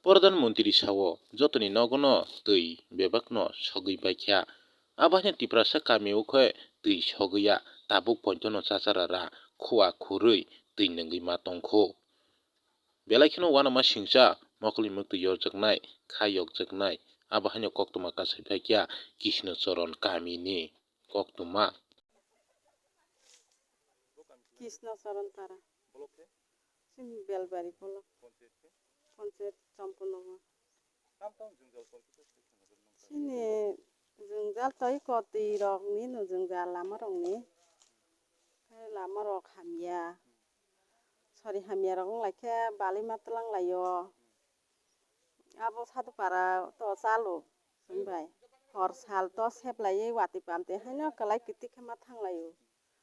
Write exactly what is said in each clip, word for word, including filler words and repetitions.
Pradhan Mantri sao, jotoni nogono twi bebakno sogwi baikha. Abo haino Tiprasa kamio khe twi sogwi ya, tabuk pointono chachara ra, khua khurwi twi nungwi ma tongkho. Belai kheno uanama singcha, mokolni mwktwi yorjaknai, kha yokjaknai, abo haino koktwma kasai phaikha Krishna Charan kamini koktwma. Krishna Charan Tara. Chini Belbari bolok. Panchayat Champunoma. Chini jwngjal to iko twi rokni no jwngjal lama rokni. Khe lama rok hamya. Sori hamya rok wng lai khe balima twlang lai o. Abo Sadupara to chalo chwng bai. Hor sal to seplaiwi watwi pamtwi haino kwlai kwtwi khe ma thang lai o.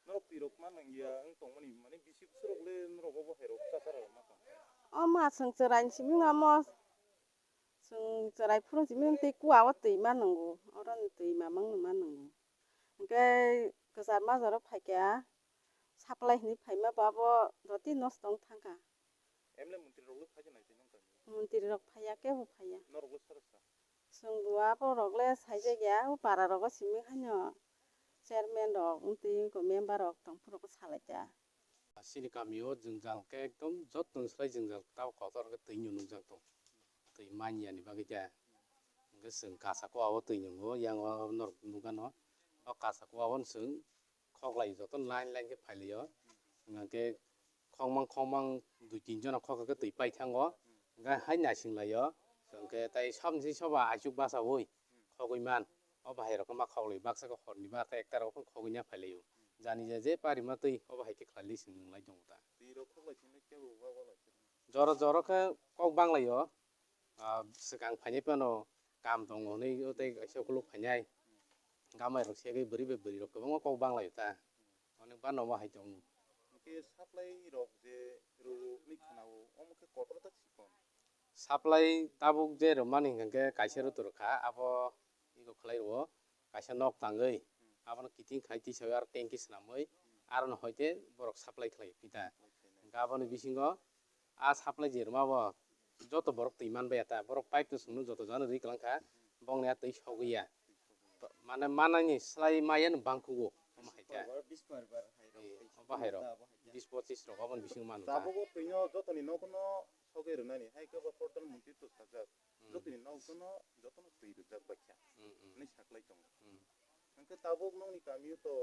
Norok twi rok ma nang ya wng tongmani, mane bisi bwswk rok le norok obo hai rok chachara rok ma tong. O ma chwng chwrai ni simi wng amo. Chwng chwrai phuru simi wng twi kua o twi ma nwngo. Oro ni twi mamang no ma nwngo. Hwnkhe kwchar majaro phaikha, supply hinwi phaima bo abo jotwi nosto wng thangkha. M L A montri rok le phai nai twi nong kami. Montri rok phaiya, kebo phaiya. Norok le sara sa. Chwng bo abo rok le saijak ya, o para rogo simi haino chairman rok, wng twi wngkha member rok tong phuru salai kha. Chini kamio jwngjal khe ekdom joto ni slai jwngjal tamo kotor khe twi no nukjak tong. Twi manya ni bagwi khe. Hwnkhe chwng kasa kua o twi nungo, yang o norok nukgano. O kasa kua o chwng khoklai joto line line khe phailai o. Hwnkhe khokmang khokmang dui tin jona khokha khe twi pai thango. Hwnkhe hai naising lai o. Hwnkhe tai sabni soba aichuk bachaui khogwi man. O bahai rok khe ma khoklai baksa khe horni barta ekta rok khe khogwi ya phailai o. Jani je je parima twi o bahai khe khlai li sing nung lai tongo ta. Twi rok khoklai thangwi kebo ba walai khe. Jora jora khe kok bang lai o. Ah, swkang phainai phano kam tongo hwnwi o tei kaisa ukuluk phainai. Gamai rok segwi bwrwi bai bwrwi rok kwbangma kok bang lai o ta. Onek ba nomo hai tongo. Hwnkhe supply rok je rw hwnwi khna o, omo khe kotor ta chikon. Supply tabuk je rwmani hwnkhe kaisa rutu rwkha, abo iko khlai rwo, kaisa nok tangwi, abono kiting khai tisa aro tanki swnamwi, arono hoite borok supply khlai phi ta. Hwnkhe aboni bisingo a supply je rwma bo joto borok twi man baiya ta, borok pipe no chwngno joto jagano ri kwlang kha, bongni a twi sogwi ya. Mane manani slai maya no bang kugo, omo hai ta. Bish bar bar hai rok. Eh, obo hai rok. Bish pochis rok oboni bisingo manu ta. Tabuk o twi no jotoni nogo no sogwi rwnani, hai khe bo Pradhan Mantri to sajak. Hmm. Jotoni nogo no jotono twi rwjak bai kha. Hmm, hmm. Hwnwi saklai tongo. Hmm. Hwnkhe tabuk nokni kamio to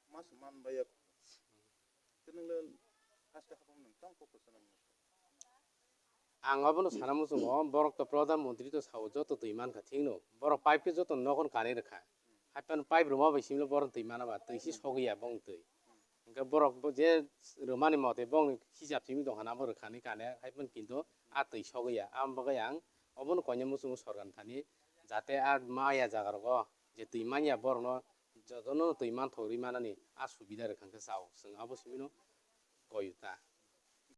mas man baiya. Hmm. Khe nwng le haste hapang nwng tang kok kwchwng nang. Ang abono sana muchungo, borok to Pradhan Mantri to sao joto twi mankha thikno, borok pipe khe joto nokhon kanwi rwkha. Haiphano pipe rwma bai simi borok twi mana ba, twi si sogwi ya bongni twi. Hwnkhe borok bo je rwmani mote bongni hisab simi tongkha na, abo rwkha ni kane, haiphano kintu a twi sogwi ya. Aboni bagwi ang obono koina muchungo sorkar thani, jate a maya jaga rogo je twi manya borokno jotono twi manthok rwi manani a subida rwkha hwnkhe sao, chwng abo simino koi ta.